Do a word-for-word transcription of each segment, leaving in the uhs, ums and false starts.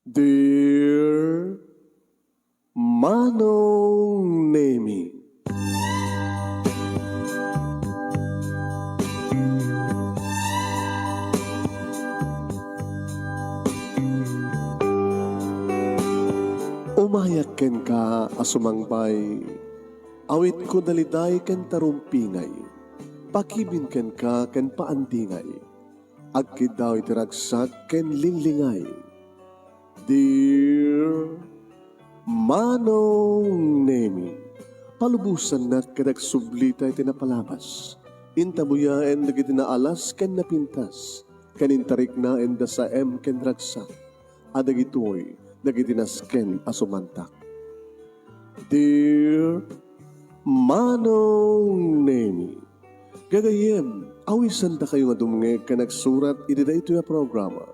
Dear Manong Nemi. Umayak kenka a sumangbay, awitko daliday ken tarumpingay, pakibin kenka ken paandingay, agkiddaw iti ragsak ken linglingay. Dear Manong Nemi, palubosannak ket agsublita iti napalabas. Intabuyaen dagiti naalas ken napintas, ken intariknaen da saem ken ragsak, a dagitoy dagiti nasken a sumantak. Dear Manong Nemi, gagayyem, awisandakayo nga dumngeg ken agsurat iti daytoy a programa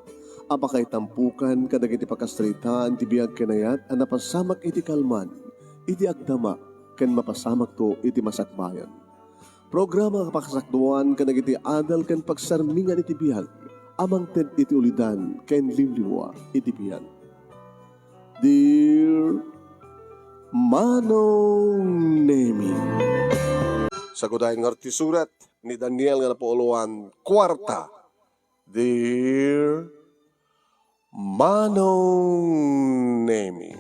a pakaitampukan kadagiti pakasaritaan ti biag ken ayat a napasamak iti kalman, iti agdama, ken mapasamakto iti masakbayan. Programa a pakasakduan kadagiti adal ken pagsarmingan iti biag a mangted iti ulidan ken limlimua iti biag. Dear Manong Nemi. Sagudayen nga ti surat ni Daniel nga napuuluan, kuarta. Dear Manong Nemi.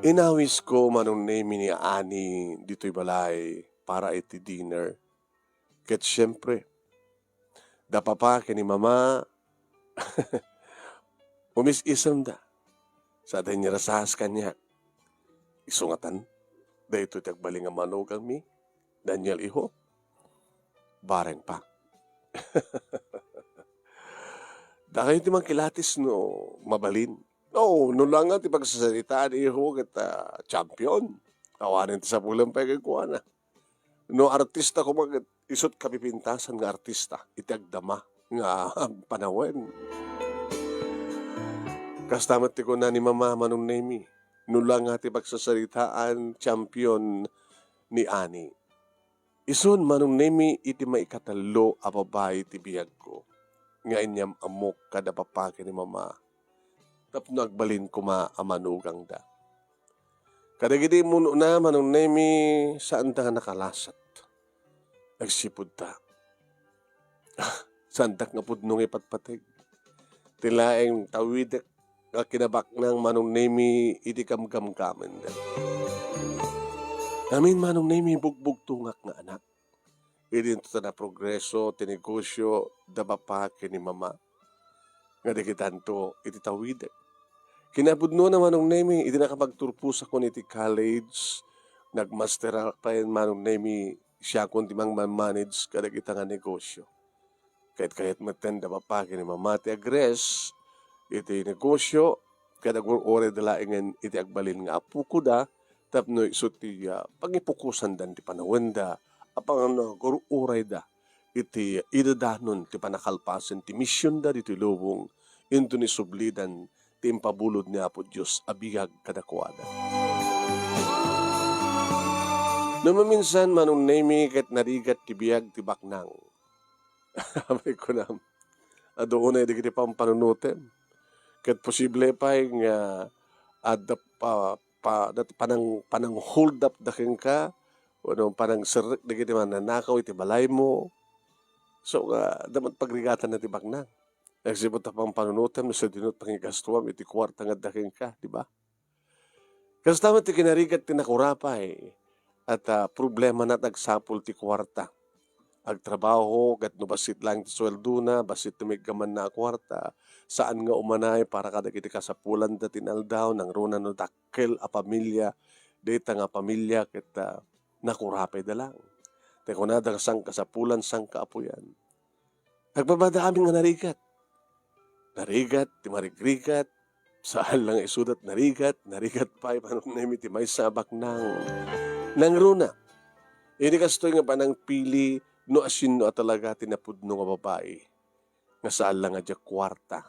Inawisko, Manong Nemi, ni Ani ditoy balay para iti dinner. Ket siempre, da papa ken ni mama, umis-isemda. Sa adda inyarasas kaniak. Isu ngatan, daytoy ti agbalin nga manugangmi, Daniel, iho. Bareng pa. Dakayo ti mangkilatis no mabalin. Oo, no la nga ti pagsasaritaan, iho, ket, ah, champion. Awanen ti sapulan pay kenkuana. No artista koma ket isut' kapipintasan nga artista iti agdama nga panawen. Kasta met ti kuna ni Mama, Manong Nemi, no la nga ti pagsasaritaan, champion ni Ani. Isun, Manong Nemi, iti maikatlo a babai ti biagko nga inyam-ammok kada papa ken ni mama tapno agbalin koma a manugangda. Kadagiti immunona, Manong Nemi, saanda nga nakalasat. Agsipud ta, saandak nga pudno nga ipatpateg ti laeng tawidek nga kinabaknang, Manong Nemi, iti kamkamkamenda. Ngamin, Manong Nemi, bugbugtongak nga anak. Idinto ta naprogreso ti negosio da papa ken ni mama nga dikitanto iti tawidek. Kinapudnona, Manong Nemi, idi nakapagturposakon iti college, nagmasterak pay, Manong Nemi, siakon ti mangmanmanage kadagita nga negosio. Kayat-kayat metten da papa ken ni mama ti agres iti negosio, ket agur-urayda laengen iti agbalin nga apokoda, tapno isu ti, ah, pangipukosandan ti panawenda, a pangagur-urayda iti idadanon ti panakalpasen ti misionda ditoy lubong, inton isublidan ti impabulod ni Apo Dios a biag kadakuada. No maminsan, Manong Nemi, ket narigat ti biag ti baknang. Apay kunam, adu unay dagiti pampanunotem. Ket posible pay nga adda pa, pa, dat-, panang, panang-hold up da kenka, wenno panangserrek dagiti mannanakaw iti balaymo. So, nga, adda met pagrigatanna ti baknang. Agsipud ta pampanunotem, no sadino pangigastuam iti kuarta nga adda kenka, di ba? Kasta met ti kinarigat ti nakurapay, at, ah, problemana ti agsapul ti kuarta. Agtrabaho, ket no bassit laeng ti sueldona, bassit ti maiggamanna a kuarta, saan nga umanay para kadagiti kasapulanda ti inaldaw, nangruna no dakkel a pamilia, dayta nga pamilia ket, ah, nakurapayda laeng. Ti kunada nga sangkasapulan, sangkaapuyan. Nagbabada amin nga narigat. Narigat ti marigrigat, saan la nga isudat narigat, narigat pay, Manong Nemi, ti maysa a baknang. Nangruna, idi kastoy nga panangpili no asino a talaga ti napudno nga babai, nga saan la nga diak kuarta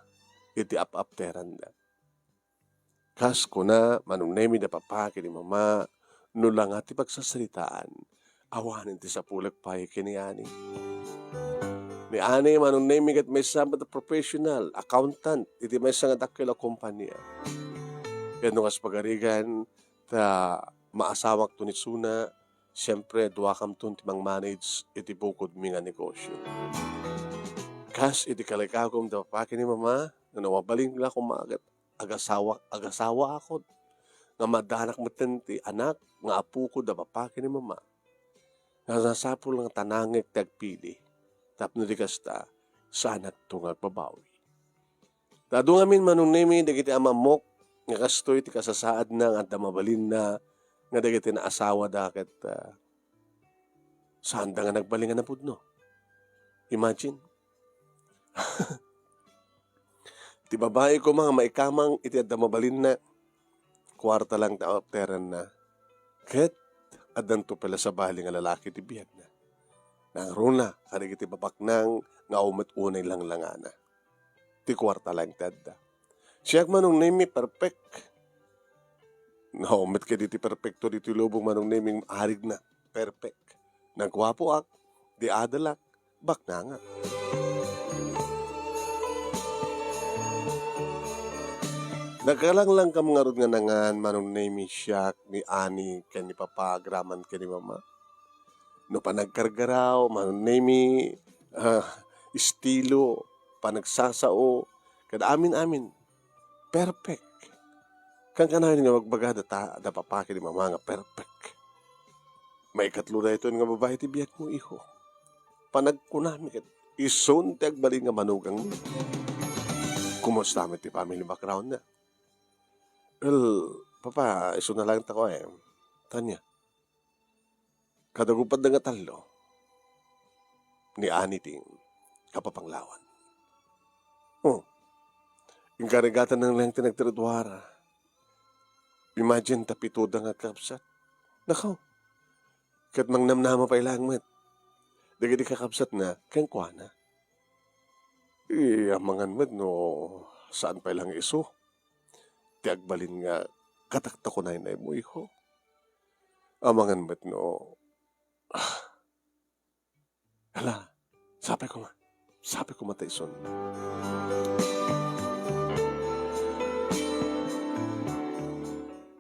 iti ap-apteranda. Kas kuna, Manong Nemi, da papa ken ni mama, no la nga ti pagsasaritaan, awanen ti sapulek pay ken ni Ani. Ni Ani, Manong Nemi, ket maysa met a professional, accountant, iti maysa nga dakkel a kompania. Ket no kas pagarigan, ta maasawakto ni Suna, siempre, duakamton ti mangmanage iti bukodmi nga negosyo. Kas iti kalikakom ti papaki ni Mama, no mabalin la koma ket agasawa, agasawaakon, nga maaddanak metten ti anak nga apoko da papaki ni Mama. Nga nasapul nga tanangek ti agpili, tapno di kasta, saanakto nga agbabawi. Ta adu ngamin, Manong Nemi, dagiti amamok nga kastoy ti kasasaadna nga adda mabalinna nga dagiti naasawada ket, ah, saanda nga nagbalin nga napudno. Imagine. Ti babai koma nga maikamang iti adda mabalinna, kuarta lang ti awateranna. Ket addanto pay la sabali nga lalaki ti biagna. Nangruna kadagiti babaknang nga awan met unay langlangana. Ti kuarta laeng ti adda. Siak, Manong Nemi, perfect. No, met kadagiti perfecto ditoy lubong, Manong Nemi, arigna. Perfect. Nagguapoak, di adalak, baknangak. Nagkalanglangkam ngarud nga nangan, Manong Nemi, siak, ni Ani, ken ni Papa, agraman ken ni Mama. No panagkargaraw, Manong Nemi, ah, estilo, panagsasao, kada amin-amin. Perfect. Kankanayon nga magbaga da ta-, da papaki ni Mama nga perfect. Maikatlo daytoy nga babai ti biagmo, iho. Panagkunami ket isun ti agbalin nga manugangmi. Kumusta met ti family background na? Well, Papa, isu na lang tako, eh. Tanya. Kada gupatda nga tallo, ni Ani ti kapapanglawan. Oh, inkarigatan lang ti nagtiriduara. Imagine, ta pitoda nga kakabsat. Nakaw, ket mangnamnama pay laeng met dagiti kakabsatna kenkuana. Eh, amangan met no saan pay lang isu ti agbalin nga kataktakunaynay mo, iho. Amangan met no, ah, hala, sapay koma. Sapay koma ta isun.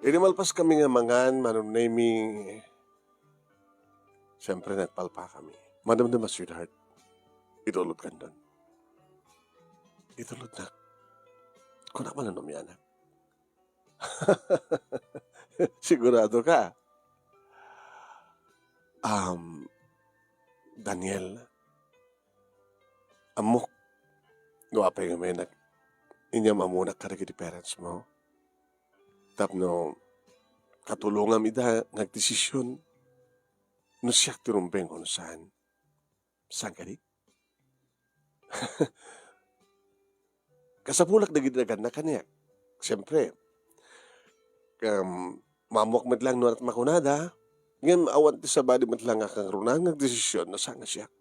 Idi malpas kami nga mangan, Manong Nemi, siyempre, nagpalpa kami. Madamdama, sweetheart. Itulod kan don. Itulod na. Kuna pa na umianak. Sigurado ka? Um, Daniel, ammok no apay nga menak, inyam amunak kadagiti parents mo. Tapno katulongam ida nga agdesisyon no siak ti rumbeng wenno saan. Saan kadi? Kasapulak dagiti nagannak kaniak. Siyempre, um, maammok met lang no aniat makunada, ngem awan ti sabali met lang a kangrunaan nga agdesisyon no saan nga siak.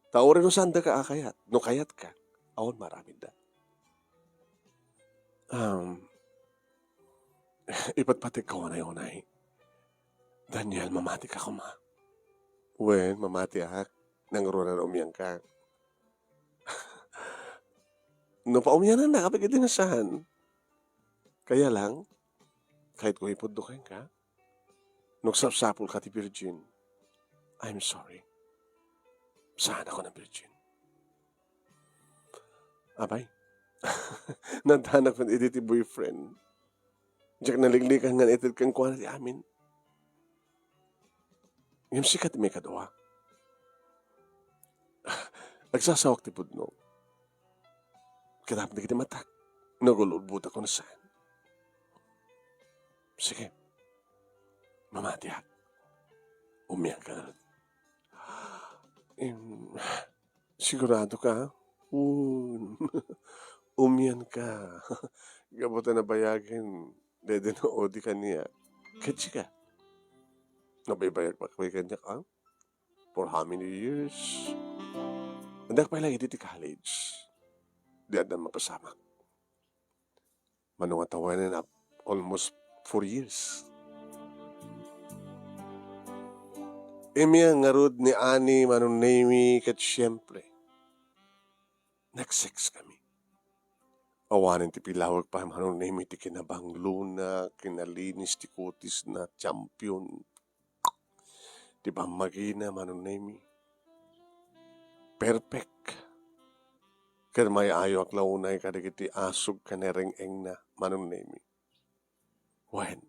Ta uray no saandaka a kayat, no kayatka, awan maaramidda. Um, ipatpatikko unay-unay. Daniel, mamatika koma. Wen, mamatiak. Nangruna no umianka. No paumianannak, apay ketdi nga saan? Kaya lang, kayatko ipudno kenka. No agsapsapulka ti virgin, I'm sorry. Saanakon a virgin. Abay, naddanak met idi ti boyfriend. Diak naliklikan nga naited kenkuana ti amin. Ngem sika ti maikadua. Agsasawak ti pudno. Kadagiti matak, nagul-ulbodak wenno saan. Sige. Mamatiak. Umianka ngarud. Em, sigurado ka? Un. Umianka. Gapu ta nabayagen, daydi no odi kaniak. Ket sika? Nabaybayag pay kaniak, a? For how many years? Adda pay lang idi ti college. Di adda mapasamak. Mano nga tawen, ap-, almost four years. Immay ngarud ni Annie, Manong Nemy, ket siempre, nag-sex kami. Awanen ti pilawek pay, Manong Nemy, ti kinabanglona, kinalinis ti kutisna, champion. Ti pammagina, Manong Nemy, perfect. Ket may-ayoak la unay kadagiti asug ken reng-engna, Manong Nemy. Wen,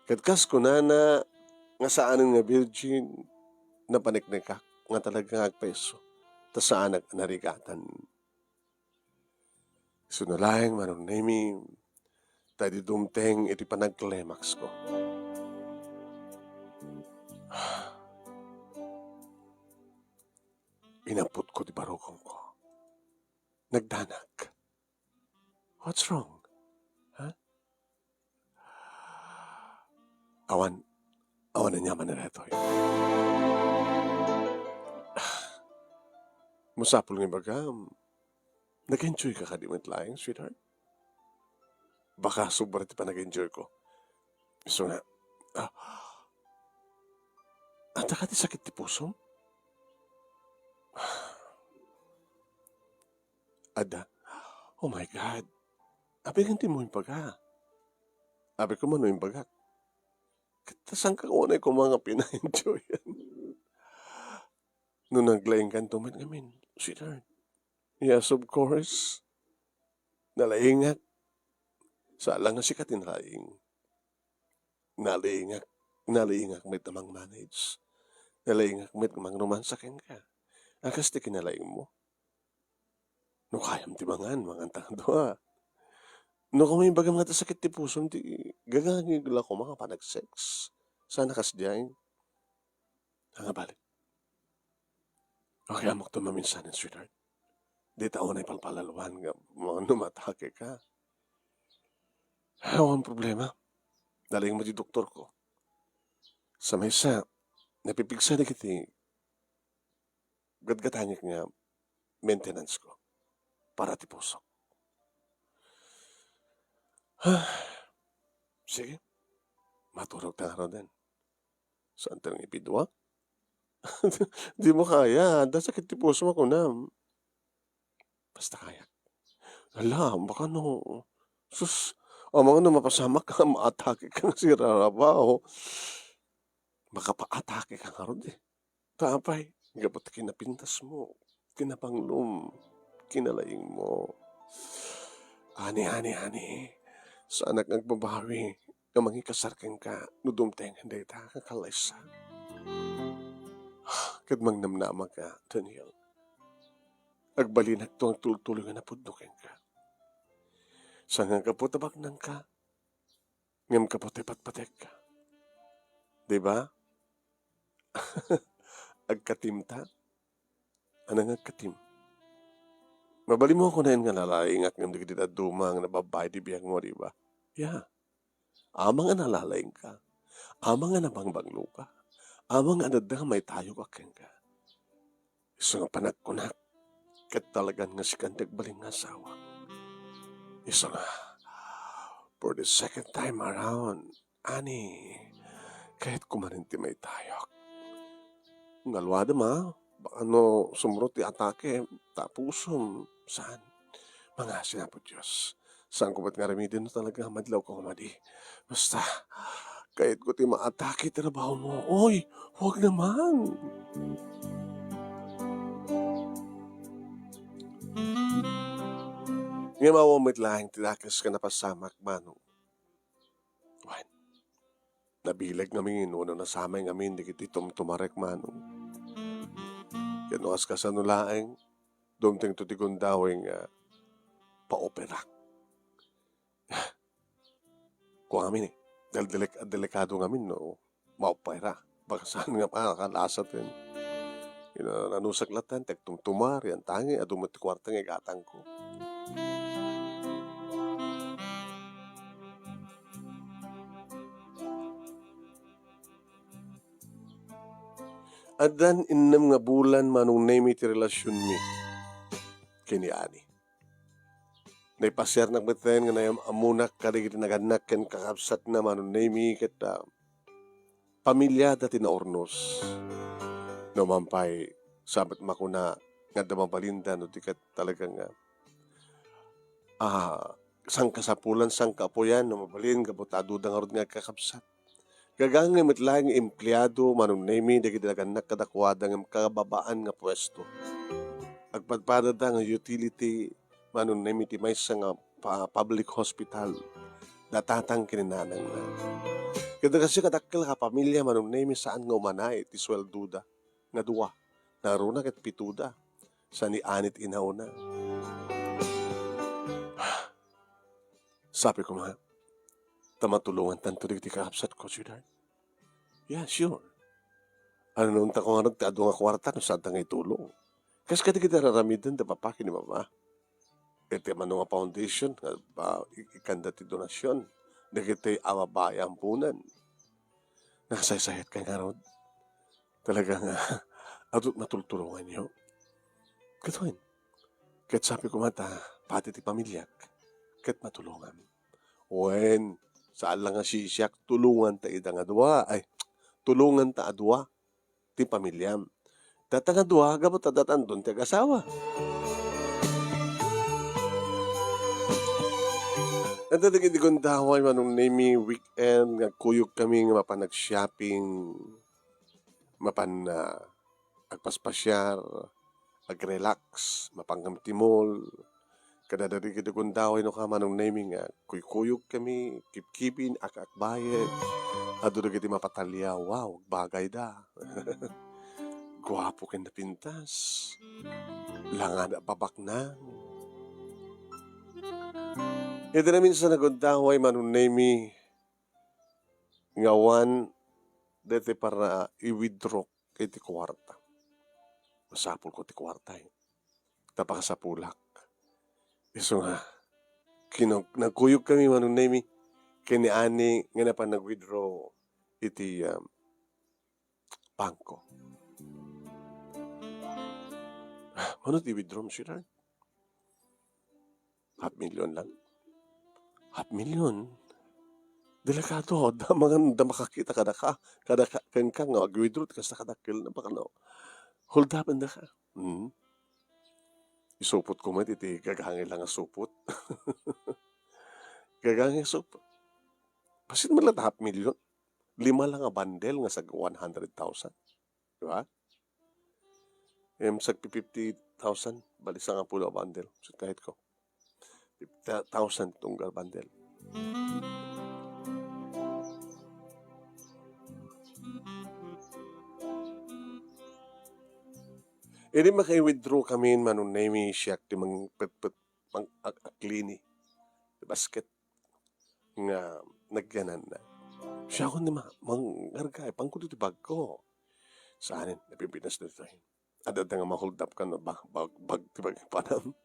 ket kas kunana nga saanen nga virgin, napaneknekak nga talaga nga agpayso, ta saanak a narigatan. Isuna laeng, Manong Nemy, ta idi dumteng iti panagklimaksko, inapputko ti barukongko. Nagdanag. What's wrong? Ha? Awan, awan aniaman daytoy. Masapul nga ibagam, nag-enjoy ka kadi met laeng, sweetheart? Baka sobra ti panag-enjoy ko. Isu nga, ah, adda kadi sakit ti pusom? Adda. Oh my God. Apay ngem ti immo imbaga? Apay koma no imbagak. Ket ta, saanka unay koma nga pina-enjoyan? No naglaingkanto met ngamin, sweetheart. Yes, of course. Nalaingak. Saan la nga sika ti nalaing. Nalaingak. Nalaingak met nga mang-manage. Nalaingak met nga mangromansa kenka. A, kas ti kinalaingmo. No kayam ti mangan, manganta nga dua. No koma imbagam nga adda sakit ti pusom, ti gagangig la koma nga panag-sex. Saan a kasdiay? Ania bale? Okay, ammokto maminsan, sweetheart. Dita unay palpalaloan nga ma-, no maatake ka. Awan problema. Nalaing met ti doktorko. Sa maysa, napipigsa dagiti gatgatangek nga maintenance ko para ti pusok. Sige, maturog ta ngaruden. Saan ta nga ipidua? Dimo kaya, adda sakit ti pusom a kunam. Basta kayak. Ala, baka no, sus, amangan no mapasamak ka, maatake ka nga sirarabaw. Makapaatake ka ngarud eh. Ta apay, gapu ti kinapintasmo, kinabanglom, kinalaingmo. Ani, ani, ani, saanak nga agbabawi nga mangikasar kenka no dumtengen dayta nga kalaysa. Ket mangnamnama ka, Daniel. Agbalinakto nga agtultuloy nga napudno kenka. Saan nga gapu ta baknangka, ngem gapu ta ipatpatekka. Di ba? Agkatimta? Ania nga agkatim? Mabalinmo kunaen nga nalaingak ngem dagiti dadduma nga nababbain ti biagmo, di ba? Ya. Amangan a nalaingka. Amangan a nabangbangloka. Amangan a adda nga maitayogak kenka. Isu nga panagkunak, ket talagan nga sikan ti agbalin nga asawa. Isu nga, for the second time around, ani, kayatko manen ti maitayog. Ngalwadem a, baka no sumrot ti atake, ta pusom, saan? Mangasi, Apo Dios. Saanko met nga aramiden no talaga nga madlawka nga umadi. Basta, kayatko ti maatake ti trabahomo. Oy, huwag naman. Ngem awan met laeng ti dakes nga napasamak, Manong. Wen, nabileg ngamin wenno nasamay ngamin dagiti tumtumarek, Manong. Ket no kas-, kasano laeng, dumtengto ti gundaway nga paoperak. Kua ngamin eh, del-, delik-, delikado ngamin no maopera. Baka saan nga, ah, kalasat yun. Ina-, nanusak latta, ti agtumtumar, yan tangi, adu met ti kuarta nga igatangko. Addan innem nga bulan, Manong Nemy, ti relasionmi ken ni Ani. Naipasiarnak metten nga naam-ammonak kadagiti nagannak ken kakabsatna, Manong Nemy, ket, ah, pamiliada ti naurnos. No man pay, sa met makuna nga adda mabalinda no di ket talaga nga, ah, sangkasapulan, sangkaapuyan no mabalin gapu ta aduda ngarud nga agkakabsat. Gagangay met laeng nga empleado, Manong Nemy, dagiti nagannak kadakuada ngem kababaan nga puesto. Agpadpadada nga utility, Manong Nemy, ti maysa nga pa-, public hospital. Datatang ken ni nanangna. Ket no kasdi kadakkel a kapamilya, Manong Nemy, saan nga umanay ti sueldoda nga dua. Naruna ket pitoda. Sa ni anit inauna. Sabi ko nga, ta matulongantanto dagiti kakabsatko, sweetheart. Yeah, sure. Ano nunta ko nga nagtado nga kwarta no saan ta nga itulong? Kas kadagiti ar-aramiden da papa ken ni mama. Iti mano nga foundation, nga ba, i-, ikanda ti donasyon. Dagiti a babai a ampunan. Nakasaysayat ka ngarud. Talaga nga, adut matultulonganyo. Ket wen, ket sabi ko mata, pati ti pamiliak, ket matulongam. Wen, saan lang nga sisiak, tulonganta ida nga dua, ay, tulonganta a dua ti pamiliam. Data nga dua, gapu ta datandon ti agasawa. Ita dagiti gundaway, Manong Nemy, weekend, nga kuyog kami nga mapan nag-shopping, mapan, ah, agpaspasiar, ag-relax, mapanggam ti mall. Kadadagiti gundaway no ka, Manong Nemy, nga kuykuyog kami, kipkipin, ak-akbayag. Adu dagiti mapataliaw, wow, bagay da. Guapo ken napintas. Langada babaknang. Iti naminsan a gundaway, Manong Nemy, nga awan deti para i-withdraw iti kuarta. Masapul ko ti kuarta, eh. Ta pakasapulak. Isu nga, kinu-, nagkuyog kami, Manong Nemy, ken ni Ani nga napan nag-withdraw iti, um, bangko. Mano ti withdraw mo, sweetheart? Half million lang. Half million? Delikado, da mangan, da makakita kadaka, kadaka, kenka nga ag-withdraw ti kasta kadakkel na baka no. Hold up, anda ka. Hmm. Isupot ko met iti gagangay lang nga supot. Gagangay supot. Basit man lang half million. Lima lang nga bundle nga sag one hundred thousand. Di ba? Em, sag fifty thousand, bali sangapulo a bundle. So, kahit ko. Fifty thousand tunggal bundle. Idi maka-withdraw kami, Manong Nemy, siak ti mangpetpet, mang-, ak-, aklini. Basket. Nga nagyananna. Siakon ni ma-, mangarga, ipangko ti bagko. Saanen, napipintas ditoy. Adda nga ma-hold up kan bag, bag, bag, ti bag, panam.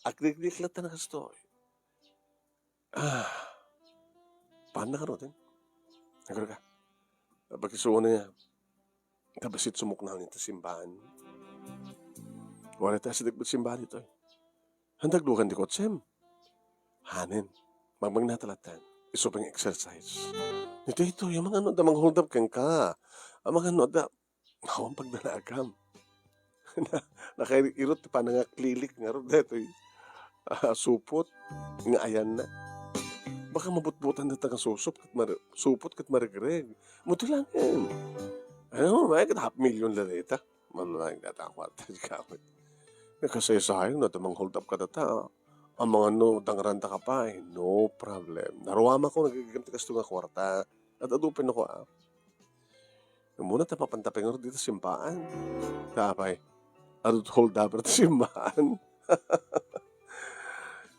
Agdikdik latta na kastoy. Ah, paano ka rin? Nagarga. Pagkisuon niya. Kabasit sumuknal ni ta simbahan. Wala ta sa dagdag simbahan ito. Handaglugan ti kotsem. Hanen. Magmagna ta latta. Isu pay nga exercise. Ditoy, ditoy, amang ano da mang-hold up kenka. Amang ano da, awan pagdanaagam. Na, nakairot ti panangaklilik ngarud daytoy, ah, supot nga ayanna. Baka mabutbutan data nga susup ket mar-, supot ket maregreg. Muti langen. Ano, may ket half million la dayta. Manunay nga ta kwarta ti gamit. Nakasaysayang no, ta mang-hold up kadata. Amangan no, dangranta ka pay. No problem. Naruama ko, nagigigam ti kasto nga kwarta. At adupin ako, ah. Muna ta mapantapay nga dita simbahan. Ta apay, adut hold up ti simbahan.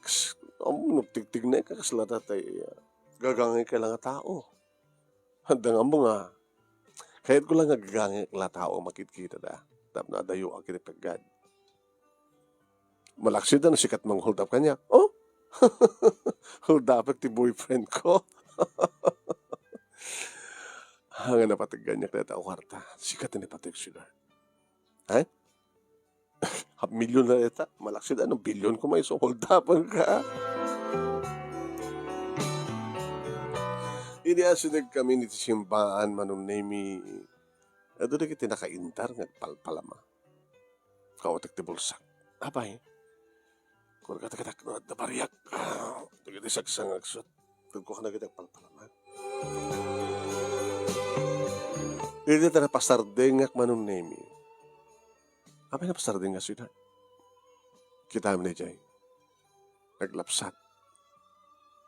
Kas, amo, nagtigtig na ka, kasla tatay, ah, gagangay ka lang a tao. Handa nga mo nga. Kayat ko lang nga gagangay la tao, makitkita da. Tapno adayo a kinipeggad. Malaksid da no sikat mang hold up kanya. Oh? Hold up ti boyfriend ko. Hanga napateggan niya kaya tao kwarta. Sikat ni patek sila. Ha? Half million na ita. Malaksid ano, billion ko may so hold up ka. Idi asidegkami iti simbaan, Manong Nemi, adu dagiti nakaintar nga agpalpalama. Kawatek ti bulsak. Apay, kunak kadakuada no adda bariak. Ah, dagiti sagsangagsuat. Ket kunak kadagiti agpalpalama. Idi ta napasardengak, Manong Nemi. Apay napasardengak, sweetheart? Kitam daydiay. Naglapsat.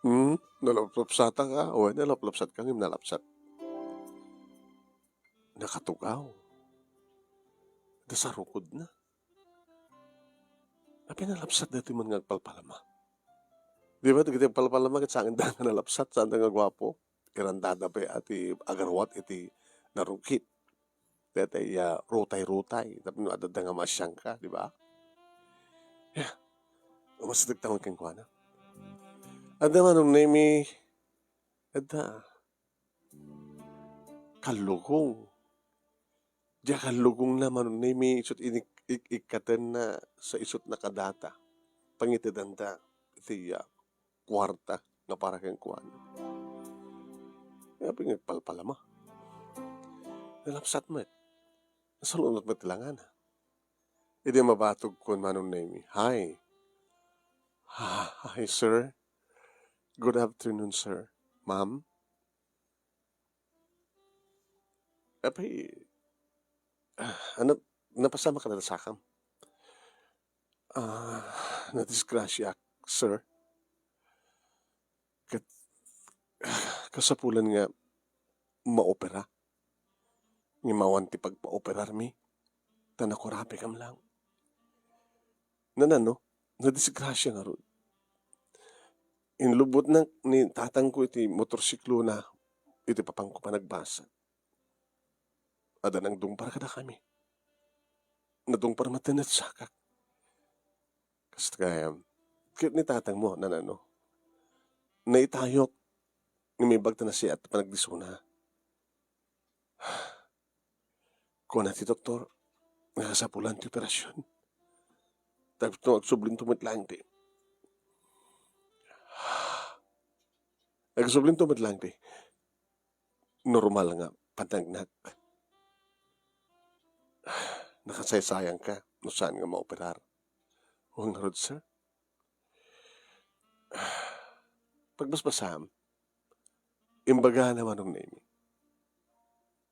Hmm? Nalaplapsataka? Wen, nalaplapsatka ngem nalapsat. Nakatugaw. Adda sarukodna. Apay nalapsat daytoy man nga agpalpalama? Di ba, dagiti agpalpalama ket saanda nga nalapsat, saanda nga guapo. Irandada pay a ti agaruat iti narukit. Daytoy, ah, rutay-rutay. Tapno adda nga maasiangka, di ba? Ya. Umasidegta man kenkuana. Adda, Manong Nemi, adda kallukong. Diay kallukongna, Manong Nemi, isut' inik-, ik-, ikkatenna sa isut' na kadata. Pangitedanda iti, ah, kuarta nga para kenkuana. Apay nga agpalpalama? Nalapsat met. Nasalunot met ti langana. Idi mabatogkon, Manong Nemi, "Hi." "Ah, hi, sir. Good afternoon, sir. Ma'am." Apay, ah, ano, napasamak a nadasakam? Ah, nadisgrasiaak, sir. Ket, kasapulan nga maopera. Ngem awan ti pagpaoperarmi. Ta nakurapikam lang. Nanano, nadisgrasia ngarud. Inlubotnak ni tatangko iti motorsiklona iti papangko panagbasag. Adda nangdungpar kadakami. Nadungpar met ti nagsakak. Kasta gayam. Ket ni tatangmo, nanano? Naitayok, ngem imbag ta nasiat ti panagdisona. Kuna ti doktor, nga kasapulan ti operasion. Tapno agsublinto met laeng ti, agsublinto met laeng ti normal nga panagnak. Nakasaysayangka no saan nga maoperar. Wen ngarud, sir. Pagbasbasam, imbagana, Manong Nemi.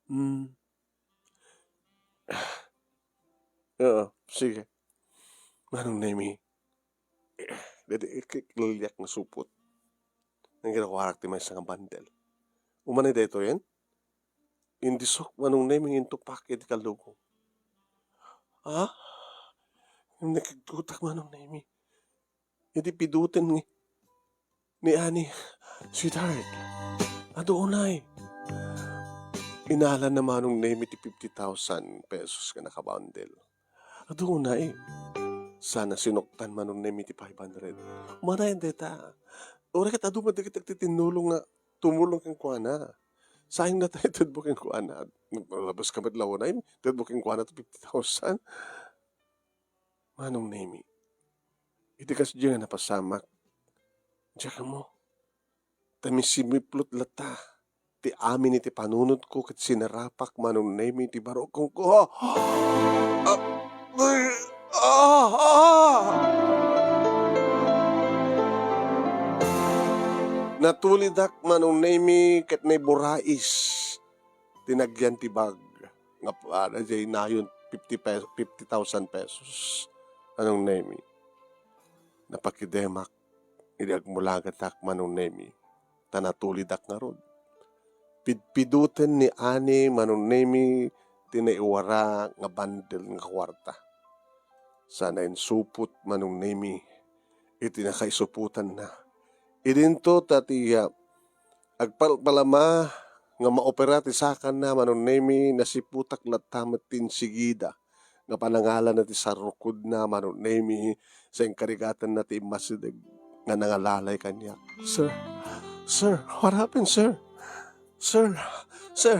Hmm. Oo, sige. Manong Nemi, daydi ikikilliak nga supot. Nangirawarak ti maysa nga bandel. Umanay daytoyen? Indisok, Manong Nemi, nga intupak iti kallukong. Ha? Nakiggutak, Manong Nemi. Iti piduten ni, ni Ani, "Sweetheart, adu unay." Inala na, Manong Nemi, ti fifty thousand pesos nga nakabundle. "Adu unay." Sana sinuktan, Manong Nemi, ti five hundred. Umanay dayta. Uray ket adu met dagiti agtitinnulong nga tumulong kenkuana. Sayang dayta itedmo kenkuana. Nagpalabas ka met la unay, itedmo kenkuana ti fifty thousand. Manong Nemi, iti kasdi nga napasamak, diak ammo. Ta misiplot latta ti amin iti panunotko ket sinarapak, Manong Nemi, ti baro a kungko. Ah, ah, ah! Natulidak, Manong Nemi, ket naiburais ti nagyan ti bag nga, ah, daydiay nayon fifty peso, fifty thousand pesos. Manong Nemi, napakidemak idi agmulagatak, Manong Nemi, ta natulidak ngarud. Pidpiduten ni Ani, Manong Nemi, ti naiwara nga bandel nga kuarta. Sana insupot, Manong Nemi, iti nakaisupotanna. Idinto ta ti, ah, agpalpalama nga maopera ti sakanna, Manong Nemi, nasiputak latta met ti insigida nga panangalanna ti sarukodna, Manong Nemi, sa inkarigatanna ti immasideg nga nangalalay kaniak. "Sir, sir, what happened, sir? Sir, sir,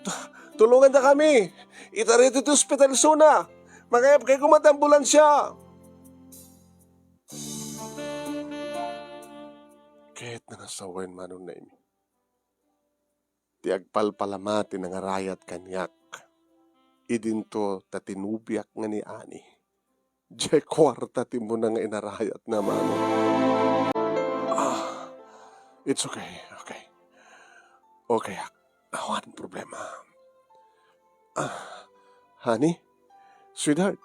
tu-, tulongandakami! Itarem ti ospital isuna! Mangayabkay koma ti ambulansia!" Ket nangasawen, Manong Nemi. ti agpalpalama ti nangarayat kaniak. Idinto ta tinubiak nga ni Ani. Diay kuarta ti umuna nga inarayatna, mano. Ah, it's okay, okay. Okay, ak-, awan problema. Ah, honey? Sweetheart?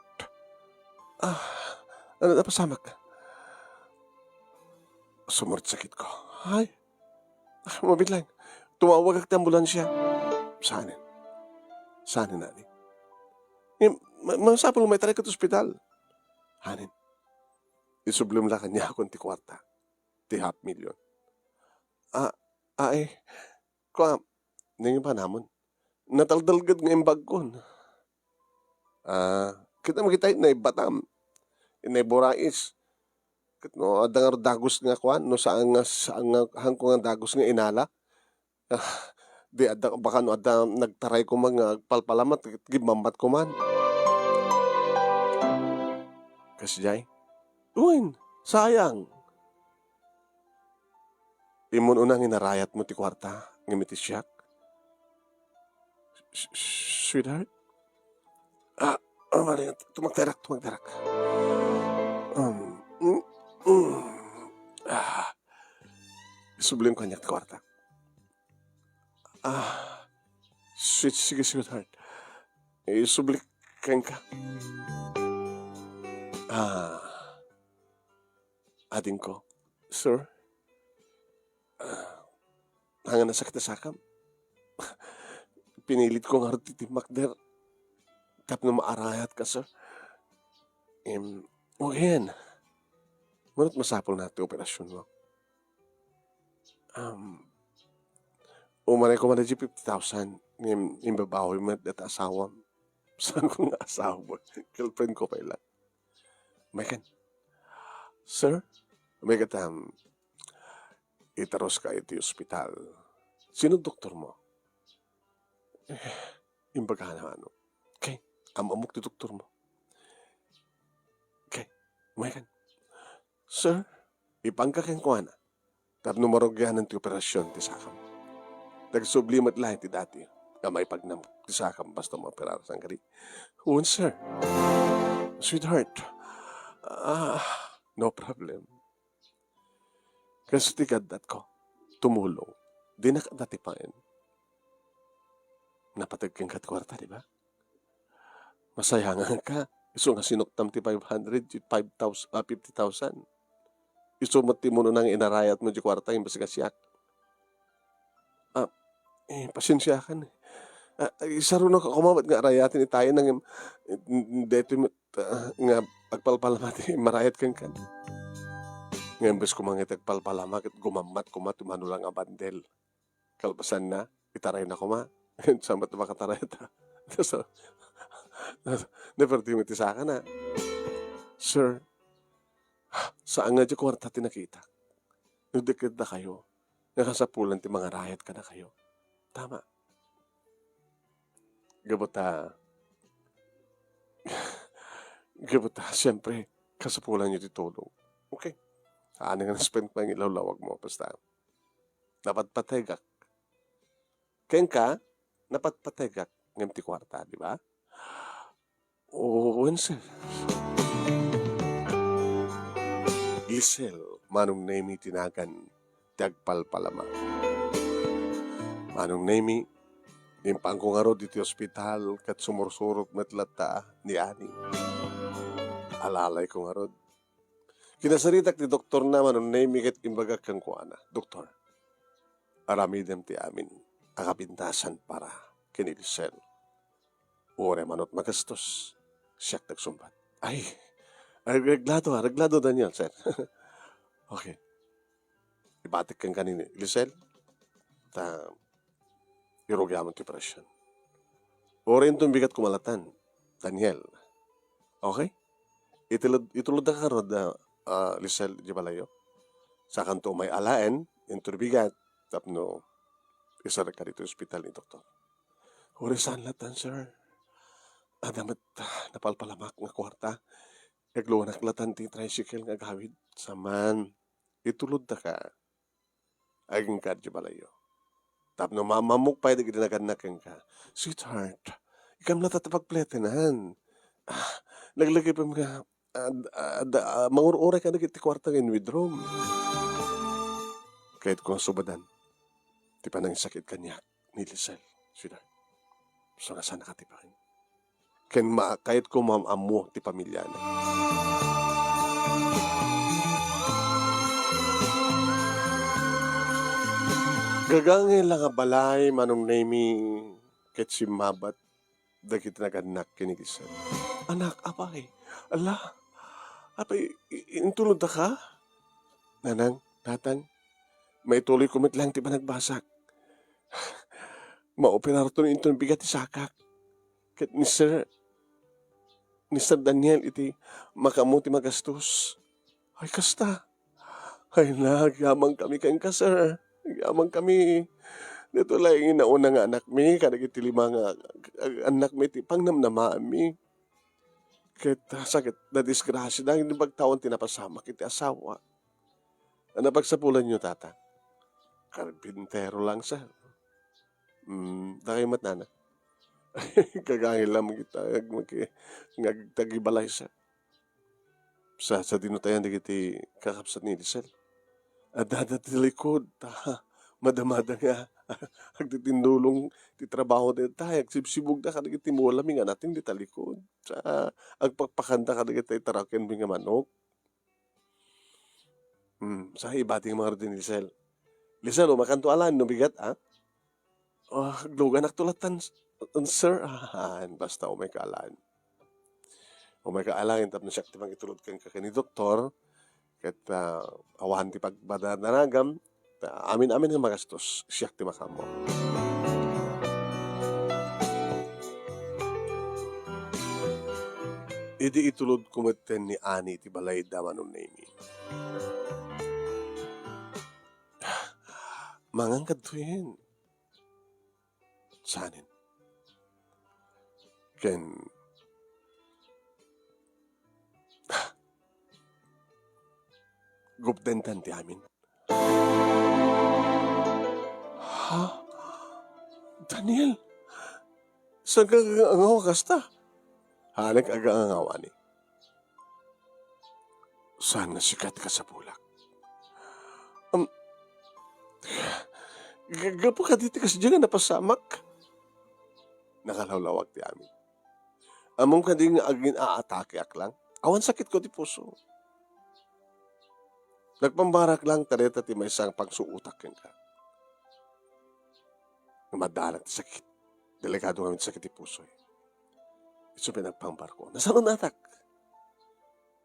Ah, ano, napasamak? Sumurot sakit ko. Ay, ah, mabilang. Tumawagak ti ambulansya. Saanen? Saanen, honey? Eh, ma-, masapul nga maitaray ka ti ospital. Honey, isublim la kaniakon ti kuarta. Ti half million. Ah, ah, eh. Kua, nangipanaman. Nataldalged nga imbagkon. Ah, kita makita, naibatam. Naiburais. Ket no, adda nga dagus nga kuan, no, saan nga, saan nga, hanko nga dagus nga inala. Ah, di adda, baka no adda nagtaray koma nga agpalpalama, ket gimmammat koman. Kasdiay? Wen, sayang. Immun una nga inarayatmo ti kuarta, ngem iti siak? S-, s-, sweetheart? Ah, ah, mali, tumagterak, tumagterak. Um, mm, mm. Ah, isublim kaniak ti kuarta. Ah, sweet, sige, sweetheart. Isubli kenka. Ah, adingko, sir. Ah, haan nga nasakit ti sakam. Pinilitko ngarud ti timmakder tapno maarayatka, sir. Em, again, ngarud masapulna ti operasionmo. Um, umanay koma daydiay fifty thousand, ngem imbabawi met dayta asawam. Saan ko nga asawa? Girlfriend ko pay la. Megan. Sir? Megan, um, itaruska iti ospital. Sino doktormo? Eh, imbagana, ano? Okay, am-ammok ti doktormo. Okay, Megan. Sir, ipanka kenkuana. Tapno marugianan ti operasion ti sakam. Nagsubli met laeng ti dati nga maipagnam ti sakam basta maoperar sangkadi. Wen, sir. Sweetheart. Ah, no problem. Kas ti gaddatko, tumulong. Dinak dati paen. Napateg kenka ti kuarta, di ba? Masayanganka, isu nga sinuktam ti five hundred, ti five thousand, ah, fifty thousand. Isu met ti umuna nga inarayatmo ti kuarta, imbes nga siak. Ah, eh, pasensiakan, eh. Ah, isarunaka koma met nga arayaten itayen, ngem, eh, daytoy met, ah, nga agpalpalama ti marayat kenka. Ngem imbes koma nga iti agpalpalama, ket gumammat koma ti mano la nga bandel. Kalpasanna, itarayna koma. Saan met makataray ta? So, naperdi met ti sakana. Sir, saan nga diay kuarta ti nakitak. No di ket dakayo, nga kasapulan ti mangarayat kadakayo. Tama. Gapu ta, gapu ta, siyempre, kasapulanyo ti tulong. Okay. Saan nga na-spend ko nga ilawlawagmo, basta. Napatpategak. Kenka, napatpategak ngem ti kuarta, di ba? Oo, wen, sir. Lisel, Manong Nemy ti nagan ti agpalpalama. Manong Nemy, impanko ngarud iti ospital ket sumursurot met latta ni Ani. Alalayko ngarud. Kinasaritak ti doktorna, Manong Nemy, ket imbagak kenkuana, "Doktor, aramidem ti amin a kapintasan para ken ni Lisel. Uray manot magastos, siak ti agsungbat." Ay, areglado, areglado, Daniel, sir. Okay. Ibatik kenka ni Lisel. Ta, irugiamon ti operasyon. Uray inton bigat koma latta, Daniel. Okay? Itulod, itulodka ngarud, ah, ah, Lisel, di balayo. Sakanto umay alaen, inton bigat, tapno isarka ditoy ospital ni doktor. Uray saan latta, sir. Adda met, ah, napalpalamak nga kuarta. Agluanak latta ti tricycle nga agawid. Saan man, itulodka. Agingga idiay balayyo. Tapno maammoak pay dagiti nagannak kenka. Sweetheart, ikam latta ti pagpletenan. Ah, laglagipen nga, ah, ah, da-, ah, mangur-uray kadagiti kuarta nga inwithdraw. Kayatko nga subadan ti panangisakit kaniak ni Lisel, sweetheart. So, nasaan nakatipakin? Ken ma-, kayatko maam-ammo ti pamiliana. Gagangay la nga balay, Manong Nemi, ket simmabat dagiti nagannak ken ni Lisel. Anak, apay, ala, apay, i-, intulodaka? Nanang, tatang, maituloyko met laeng ti panagbasak. Maoperarto inton bigat ti sakak. Ket ni Sir, ni Sir Daniel iti makaammo ti magastos. Ay, kasta. Ay, nagyamankami kenka, sir. Nagyamankami. Daytoy laeng inauna nga anakmi, kadagiti lima nga annakmi ti pangnamnamaanmi. Ket, ah, sakit, nadisgrasya, dagiti pagtawen ti napasamak iti asawa. Ano pagsapulanyo, tata? Karpintero lang, sir. Hmm, dakay met, nana. Gagangay la nga agtagi-, nga agtagibalay, sir. Sa, sadino tayan dagiti kakabsat ni Lisel? Adda, adda ti likod, ta madamada nga agtitindulong ti trabaho dayta, agsibsibugda kadagiti mulami nga nateng dita likod. Sa, agpakpakanda kadagiti tarakenmi nga manok. Hmm, sa ibati nga mangarud ni Lisel. Lisel, umaykanto alaen no bigat, a? Ah, agluganakto lattan, sir. Ah, basta umayka alaen. Umayka alaen tapno siak ti mangitulod kenka ken ni doktor, ket, ah, awan ti pagbadanagam, ta amin-amin nga magastos, siak ti makaammo. Idi itulodko metten ni Ani iti balayda, Manong Nemi, mangan kadtoyen. Saanen. Ken gupdentan ti amin. Ha? Daniel, saan ka agangaw a kasta? Haanka agangaw, Ani. Saan nga sika ti kasapulak? Am, ga-, gapu kadi ti kasdiay nga napasamak? Nakalawlawag ti amin. Ammom kadi nga agin-aatakeak lang? Awan sakitko ti puso. Nagpambarak lang ta dayta ti maysa nga pangsuotak kenka. Nga maddalan ti sakit. Delikado ngamin ti sakit ti puso, eh. Isu pinagpambarko. Nasarunatak.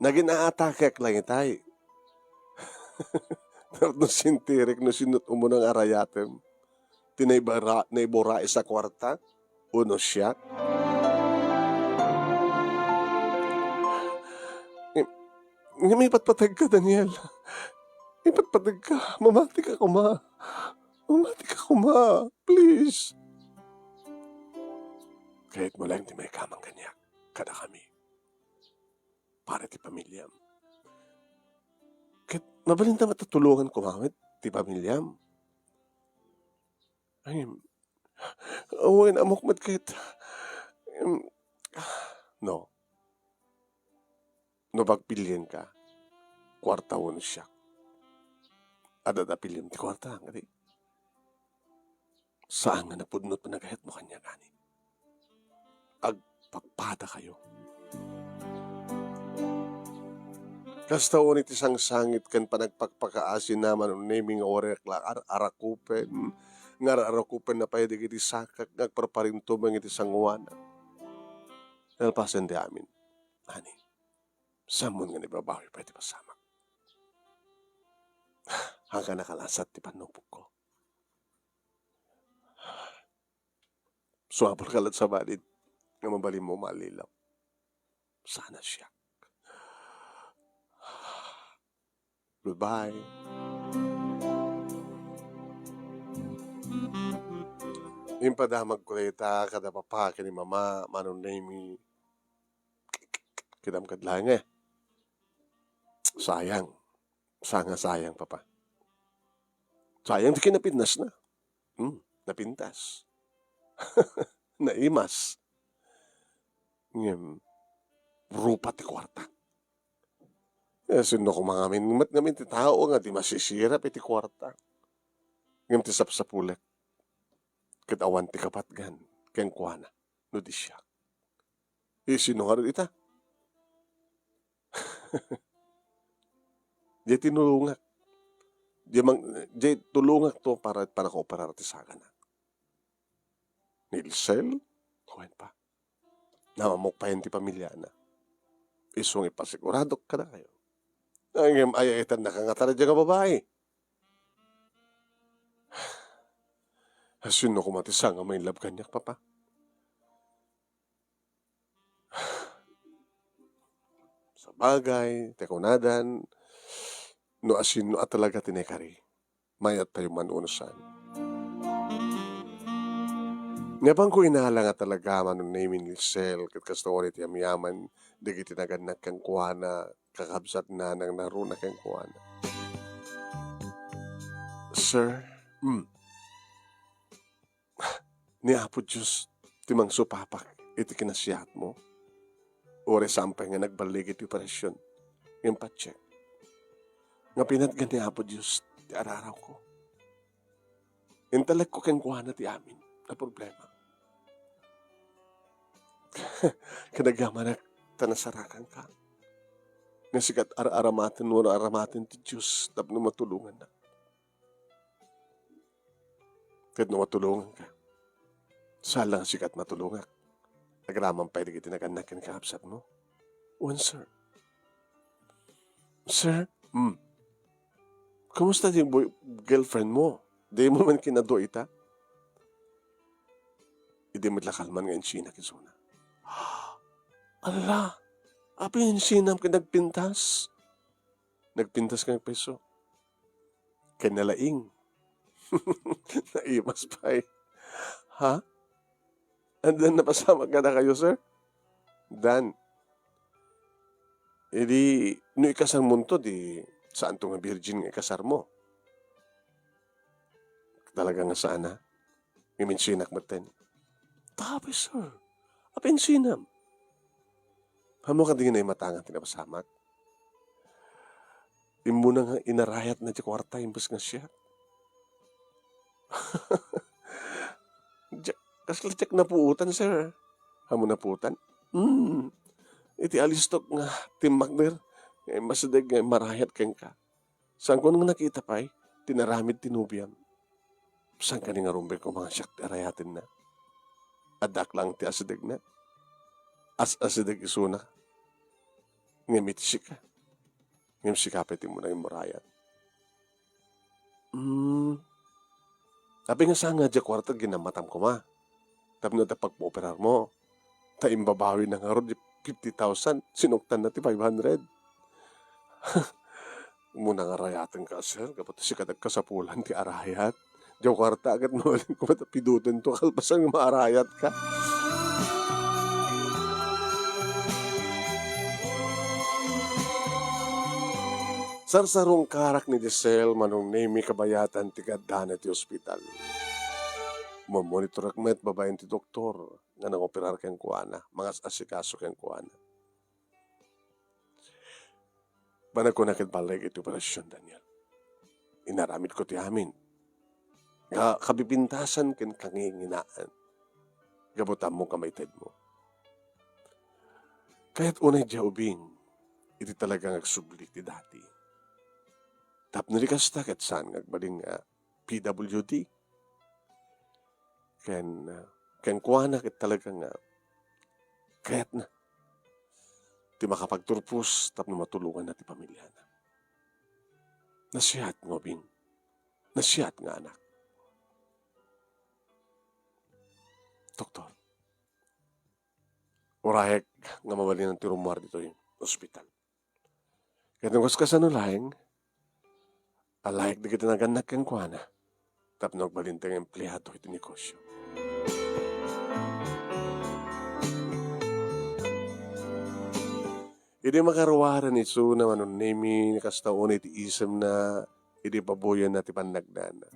Nagin-aatakeak lang itay. Tapno sintirik no sinot umuna nga arayatem. Ti naibara-, naiburais a kuarta, uno siak. Ngem, ngem ipatpateg ka, Daniel. Ipatpateg ka. Mamati ka koma. Mamati ka koma. Please. Kayatmo laeng ti maikamang kaniak, kadakami. Para ti pamiliam. Ket mabalinta met a tulongan koma met ti pamiliam. Ay, wen, ammok met ket, em, no. No pagpilienka, kuarta wenno siak. Adda ta piliem ti kuarta, kadi? Saan nga napudno ti panagayatmo kaniak, Ani. Agpakpadakayo. Kasta unay ti sangsangit ken panagpakpakaasina, Manong Nemi, nga uray ak la ar-arakupen, nga ar-arakupenna pay dagiti sakak nga agparparintumeng iti sangoanak. Nalpasen ti amin, Ani, saanmon nga naibabawi pay ti pasamak. Haanka nakalasat ti pannupokko. Sumabalka latta sa balid nga mabalinmo mallilaw. Sana siak. Goodbye. Impadamagko dayta kada papa ken ni mama, Manong Nemi. Kitam kad laeng, eh. Sayang. Saan nga sayang, papa. Sayang ti kinapidnasna. Hmm. napintas. Naimas. Ngem, rupa ti kuarta. Eh, sino koma ngamin, met ngamin ti tao nga di masisirap iti kuarta. Ngem ti sapsapulek, ket awan ti kapatgan kenkuana no di siak. Eh, sino ngarud ita? Diay tinulongak. Diay mang-, diay tulongak to para pannakaoperar ti sagana. Ni Lisel, wen pa. Namammok payen ti pamiliana. Isu nga ipasiguradok kadakayo. Ngem ay-ayatennaka nga tara diay nga babai. Sino koma ti sanga nga ma-inlove kaniak, Papa? Sabagay, ti kunadan, no asino a talaga ti naikari, mayat tayo man uno saan. Napanko inala nga talaga, Manong Nemy, ni Lisel, ket kasta unay ti yamyaman dagiti nagannak kenkuana, kakabsatna, nangnangruna kenkuana. Sir, mm, ni Apo Dios ti mangsupapak iti kinasiatmo. Uray saan pay nga nagballig iti operasion, ngem patiek nga pinatgan ni Apo Dios ti ararawko. Intalekko kenkuana ti amin a problema. Kinagyamanak ta nasarakanka. Nga sika ti ar-aramaten wenno aramaten ti Dios tapno matulongannak. Ket no matulonganka, saan la nga sika ti matulongak. Agraman pay dagiti nagannak ken kakabsatmo. Wen, sir. Sir? Hmm. Kumusta ti boy-, girlfriend mo? Dimo man kinadua ita? Idi met la kalman nga insinak isuna. Ala, apay insinam ket nagpintas? Nagpintas nga agpayso. Ken nalaing. Naimas pay. Ha? Addan napasamak kadakayo, sir? Dan. Idi, no ikasarmonto, di saanto nga virgin nga ikasarmo? Talaga nga saan, ha? Ngem insinak metten. Tapos, sir, apay insinam? Ammok a di nga naimatangan ti napasamak? Immuna nga inarayatna ti kuarta imbes nga siak. Diak, kasla diak napuotan, sir. Ammom napuotan? Hmm. Iti alistok nga timmakder, nga immasideg nga immarayat kenka. Saanko nga nakita pay ti inaramid ti nobiam. Saan kadi nga rumbeng koma nga siak ti arayatenna? Addaak laeng ti asidegna. As-asideg isuna. Ngem iti sika. Ngem sika pay ti immuna nga immarayat. Hmm. Apay nga saan nga diay kuarta ginammatam koma? Tapno adda pagpaoperarmo. Ta imbabawina ngarud ti fifty thousand, sinuktanna ti five hundred. Immuna nga arayatenka, sir, gapu ta sika ti agkasapulan ti arayat. Diay kuarta ket mabalin koma ta pidotenka kalpasan nga maarayatka. Sarsarungkarak ni Giselle, Manong Nemy, kabayatan ti gaddana iti ospital. Mamonitorak met babaen ti doktor nga nangoperar kenkuana, mangas-asikaso kenkuana. Banagko na ket balleg iti operasion, Daniel. Inaramidko ti amin. Nga kabibintasan ken kanginginaan. Gapu ta ammok a maitedmo. Kayat unay diay ubing, iti talaga nga agsubli ti dati. Tapno di kasta, ket saan nga agbalin nga P W D. Ken, ah, kenkuana ket talaga nga kayatna ti makapagturpos tapno matulonganna ti pamiliana. Nasiat nga ubing. Nasiat nga anak. Doktor, urayek nga mabalinan ti rummuar ditoy ospital. Ket no kas-, kasano laeng, alayek dagiti nagannak kenkuana tapno agbalin ti empleado iti negosio. Idi makaruaren isuna, Manong Nemy, kasta unay ti isemna idi pabuyanna ti pannagnana.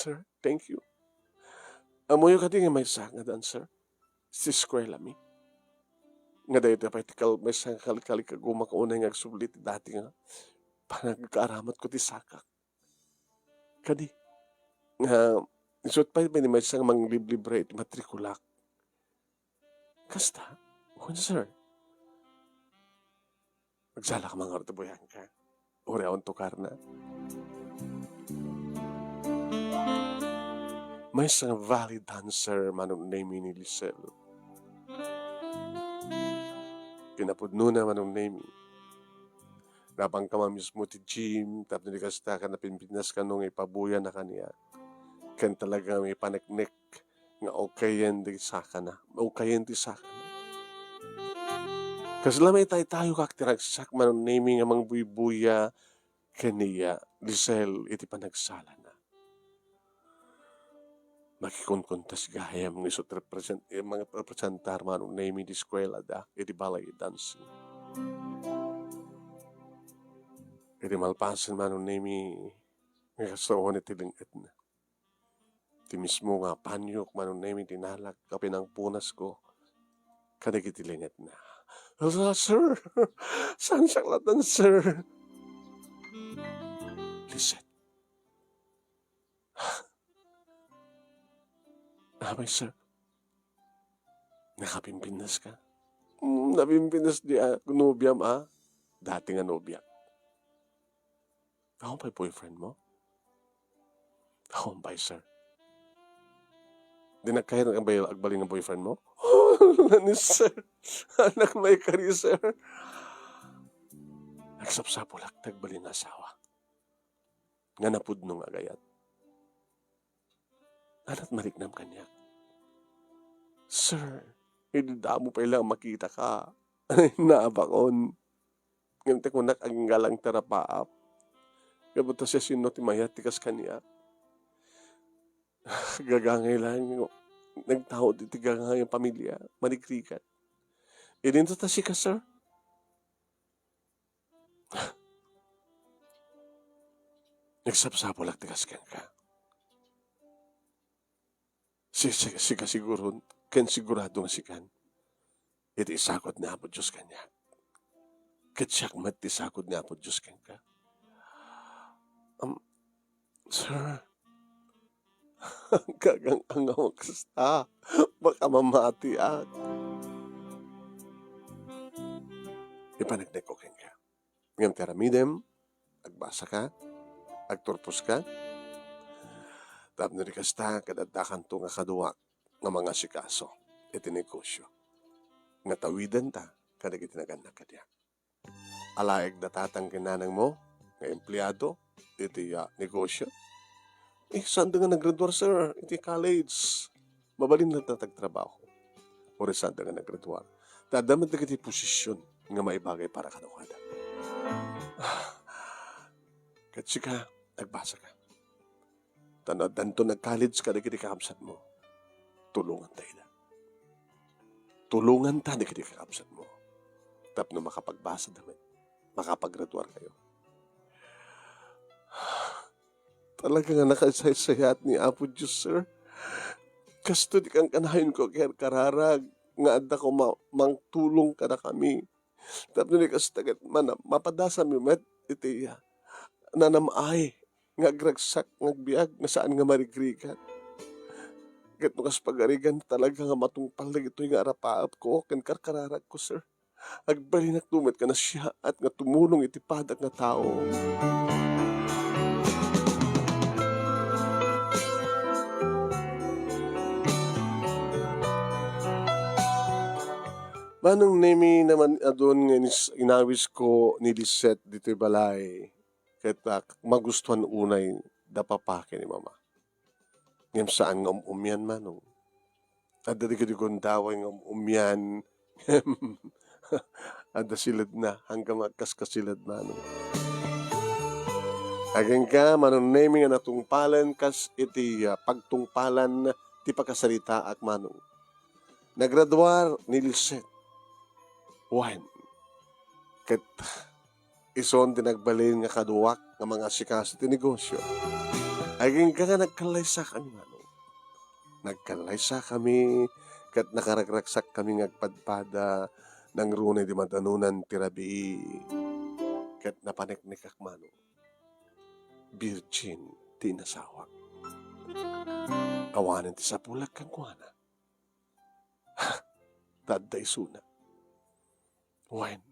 Sir, thank you. Ammoyo kadi nga maysa nga dancer ti eskuelami. Nga daytoy pay ti kal-, maysa nga kalikalikaguma unay nga agsubli ti dati nga panagkaaramatko ti sakak. Kadi, nga, isu't pay, pay ni maysa nga mangliblibre iti matrikulak. Kasta? Wen, sir. Agsalak man ngarud ti buyanka. Uray awan tukarna. Maysa nga ballet dancer Manong Nemy ni Lisel. Kinapudnona Manong Nemy. Napanka man mismo ti gym, tapno di kasta ket napinpintas kano nga ipabuya na kaniak. Ken talaga nga ipaneknek nga okayen ti sakana, okayen ti sakana. Kasla maitaytayokak ti ragsak Manong Nemy nga mangbuybuya ken ni Lisel iti panagsalana. Makikunkuntas gayam nga isu't represent-, eh, mga representar Manong Nemy ti eskuelada iti ballet dancing. Iti malpasen Manong Nemy nga kastoon iti leng-etna. Ti mismo nga panyok Manong Nemy ti nalak a pinangpunasko kadagiti leng-etna. Ala, sir! Saan siak latan, sir? Lisette. Apay, sir? Nakapimpintas ka? Mm, napimpintas di, ah, nobiam, ah. Dati nga nobia. Awan pay boyfriend mo? Awan pay, sir. Di nagkayat nga agbay-, agbalin nga boyfriend mo? Nani, sir? Anak, may kari, sir. Nagsapsapulak ti agbalin nga asawa nga napudno nga agayat. Ada't mariknam kaniak. Sir, idi damo pay lang makita ka. Ay, naabakon. Ngem ti kunak, agingga lang ti rapaap. Ngem ta siasino ti mayat ti kas kaniak? Gagangay lang. Nagtaud iti gagangay a pamilia. Manigrigat. Idinto ta sika, sir? Nagsapsapulak ti kas kenka. Si, si, sika siguron, ken sigurado nga sikan iti isagud ni Apo Dios kaniak. Ket siak met ti isagud ni Apo Dios kenka. Am, sir, gagang-angaw kasta. Baka mamatiak. Ipaneknekko kenka. Ngem ti aramidem, agbasa ka, agturpos ka, tapno di kasta, ket addakanto nga kaduak nga mangasikaso iti negosio nga tawidenta kadagiti nagannak kaniak. Alaek da tatang ken nanangmo nga empleado iti, ah, negosio. Eh, saan da nga naggraduar, sir, iti college? Mabalin latta ti agtrabaho. Uray saan da nga naggraduar. Ta adda met dagiti posisyon nga maibagay para kadakuada. Ket sika, agbasa ka. Ta no addanto nag-college kadagiti kakabsatmo, tulonganta ida. Tulonganta dagiti kakabsatmo. Tapno makapagbasada met, makapagraduarkayo. Talaga nga nakasaysayat ni Apo Dios, sir. Kastoy ti kankanayonko a karkararag nga addako ma-, mangtulong kadakami. Tapno di kasta ket mana-, mapadasanmi met iti nanam-ay nga agragsak nga agbiag nga saan nga marigrigat. Ket no kas pagarigan, talaga nga matungpal dagitoy nga arapaapko ken karkararagko, sir. Agbalinakto met nga nasayaat nga tumulong iti padak nga tao. Manong Nemy, naman-adun nga inis-, inawisko ni Lisette ditoy balay, ket, ah, magustuhan unay da papa ken ni mama. Ngem saan nga um-umian, Manong. Adda dagiti gundaway nga um-umian. Adda siledna, angga nga agkaskasiled, Manong. Agingga, Manong Nemy, nga natungpalen kas iti, ah, pagtungpalan ti pakasaritaak, Manong. Nagraduar ni Lisette. Wen, ket isun ti nagbalin nga kaduak nga mangasikaso ti negosio. Agingga nga nagkallaysakami, manong. Nagkallaysakami, ket nakaragraksakkami nga agpadpada, nangruna idi madanonan ti rabii, ket napaneknekak, manong. Birgin ti inasawak. Awanen ti sapulak kenkuana. Ta adda isuna. Wen,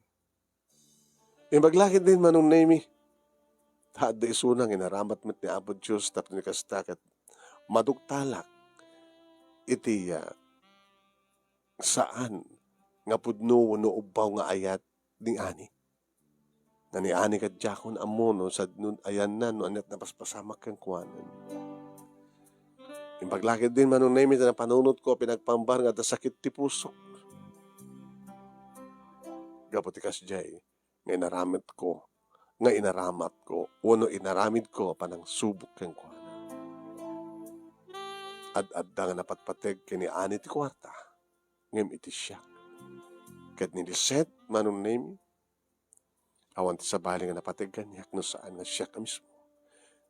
imbag la ketdin, Manong Nemy, ta adda isuna nga inaramid met ni Apo Dios tapno kasta ket maduktalak iti, ah, saan nga pudno wenno ubbaw nga ayat ni Ani. Nga ni Ani ket diakon ammo no sadnon ayanna no aniat napaspasamak kenkuana. Imbag la ketdin, Manong Nemy, ta napanunotko a pinagpaambar nga adda sakit ti pusok. Gapu ti kasdiay, nga inaramidko, nga inaramatko, wenno inaramidko a panangsubok kenkuana. Ad-adda nga napatpateg ken ni Ani ti kuarta, ngem iti siak. Ket ni Lisette, Manong Nemy, awan ti sabali nga napateg kaniak no saan nga siak a mismo.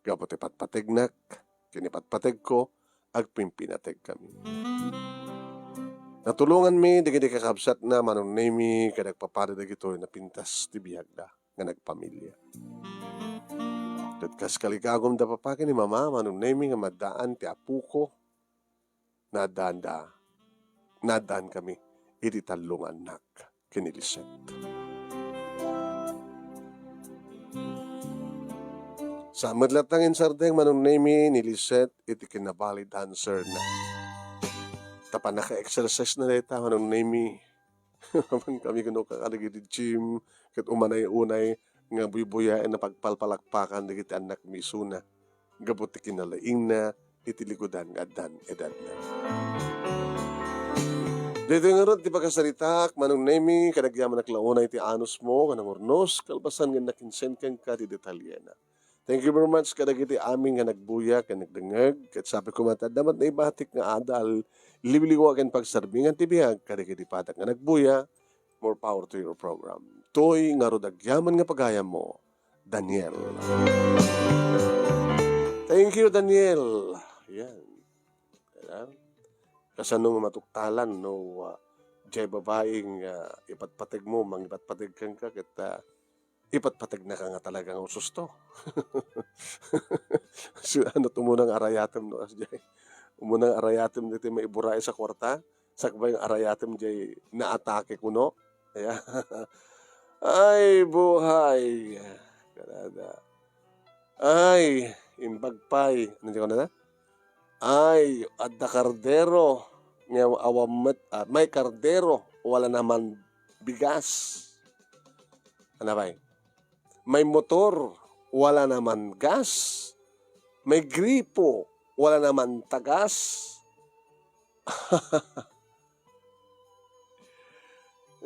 Gapu ti patpategnak, ken ni patpategko, agpimpinategkami. Natulonganmi dagiti kakabsatna, Manong Nemy, ket agpapada dagitoy napintas ti biagda nga nagpamilia. Ket kas kaligagumda, Papa ken ni Mama, Manong Nemy, nga maddaan ti apoko, naaddaanda, naaddaankami iti tallo nga annak ken ni Lisette. Saan met latta nga insardeng, Manong Nemy, ni Lisette iti kinabali dancer na. Ta pannaka-exercise na dayta, Manong Nemy. Apan kami kuno kadagiti gym, ket umanay unay nga buybuyaen a pagpalpalakpakan dagiti annakmi isuna gapu ti kinalaingna iti likudan nga addan edadna. Daytoy ngarud ti pakasaritaak, Manong Nemy, ket agyamanak la unay ti anusmo nga nangurnos, kalpasan nga nakinsen kenka ti detalyena. Thank you very much kadagiti amin nga nagbuya ken nagdengngeg, ket sapay koma ta adda met naibatik nga adal, liwliwa ken pagsarbingan ti biag kadagiti padak nga nagbuya. More power to your program. Toy ngarud agyaman nga pagayammo, Daniel. Thank you, Daniel. Yan. Yan. Kasano nga matuktalan no, ah, diay babaeng, ah, ipatpateg mo, mangipatpateg kenka, ket, ah, ipatpategnaka nga talaga nga ususto. So, ano, umuna nga arayatem no, kasdiay. Umuna nga arayatem ditoy maiburais a kuarta, sakbay nga arayatem diay naatake kuno. Ayan. Ay, buhay. Kanada. Ay, imbag pay. Ano di ko na? Ay, adda kardero. Nga awan met, ah, may kardero, wala naman bigas. Ano ba? May motor, wala naman gas. May gripo, wala naman tagas.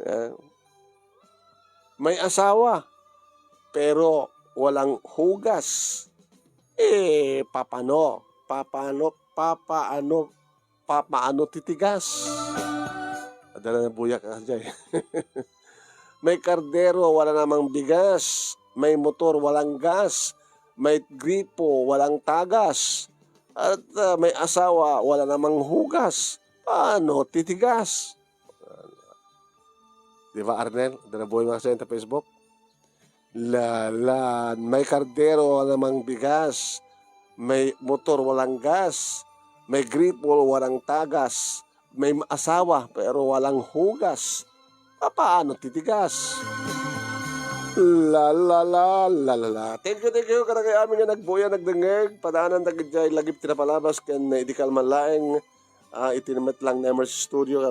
Ah, may asawa, pero walang hugas. Eh, papano? Papano, papaano, papaano titigas? Adala na buyak ka diay. May kardero, wala namang bigas. May motor, walang gas. May gripo, walang tagas. At, ah, may asawa, wala namang hugas. Paano titigas? Di ba, Arnel? Dala buhay mga sa Facebook? Lalan, may kardero, wala namang bigas. May motor, walang gas. May gripo, walang tagas. May asawa, pero walang hugas. Papaano titigas? La, la, la, la, la, la. Thank you, thank you. Kadagiti amin nga nagbuya, nagdengngeg. Padaanan dagiti lagip ti napalabas ken idikal man laeng, ah, iti met lang nga emergency studio,